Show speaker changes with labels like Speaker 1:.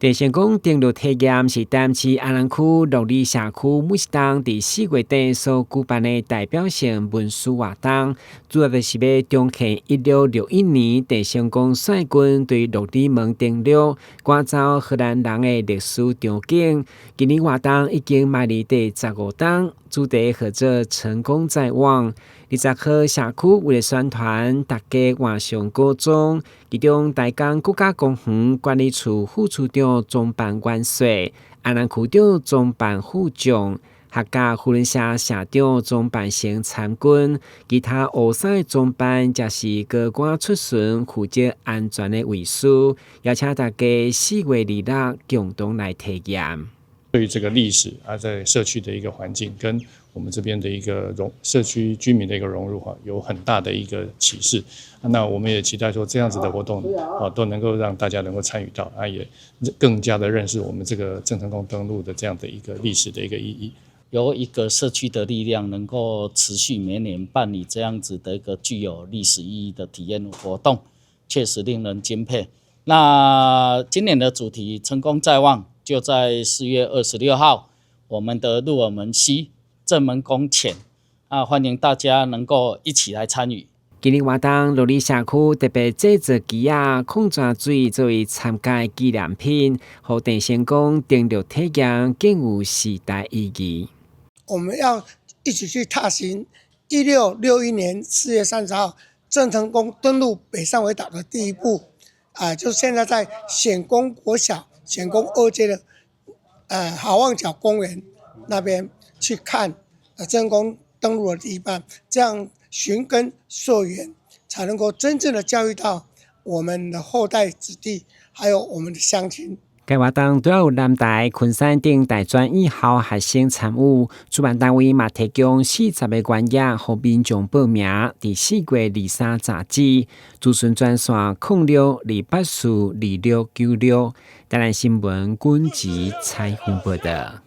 Speaker 1: 鄭成功登陸體驗是台南市安南區鹿里社區每一冬佇4月底所舉辦的代表性文史活動，主要就是欲重現1661年鄭成功率軍對鹿耳門登陸，趕走荷蘭人的歷史場景。今年活動已經邁入第15冬，主題號做成功在望。20號社區為了宣傳，大家換上古裝，其中台江國家公園管理處副處長裝扮元帥，安南區長裝扮副將，客家扶輪社社長裝扮成參軍，其他學生的裝扮則是高官出巡負責安全的衛士，邀請大家4月26共同來體驗。
Speaker 2: 對於這個歷史啊，在社區的一個環境跟我們這邊的一個融社區居民的一個融入哈，有很大的一個啟示。那我們也期待說，這樣子的活動啊，都能夠讓大家能夠參與到，啊，也更加的認識我們這個鄭成功登陸的這樣的一個歷史的一個意義。
Speaker 3: 由一個社區的力量，能夠持續每年辦理這樣子的一個具有歷史意義的體驗活動，確實令人欽佩。那今年的主題成功在望，就在4月26號，我們的鹿耳門西鄭門宮前啊，歡迎大家能夠一起來參與。
Speaker 1: 今年活動，鹿里社區特別製作旗仔、礦泉水作為參加紀念品，予鄭成功登陸體驗更有時代意義。
Speaker 4: 我們要一起去踏尋1661年4月30號鄭成功登陸北汕尾島的第一步，啊，就現在在顯功國小、顯功二街的好望角公園那邊去看鄭成功登陸的第一步，這樣尋根溯源，才能夠真正的教育到我們的後代子弟，還有我們的鄉親。
Speaker 1: 該活動主要有南台、昆山等大專院校學生參與，主辦單位嘛提供40個名額，予民眾報名。佇4月23截止，諮詢專線06-284-2696。台南新聞軍籍採訪報道。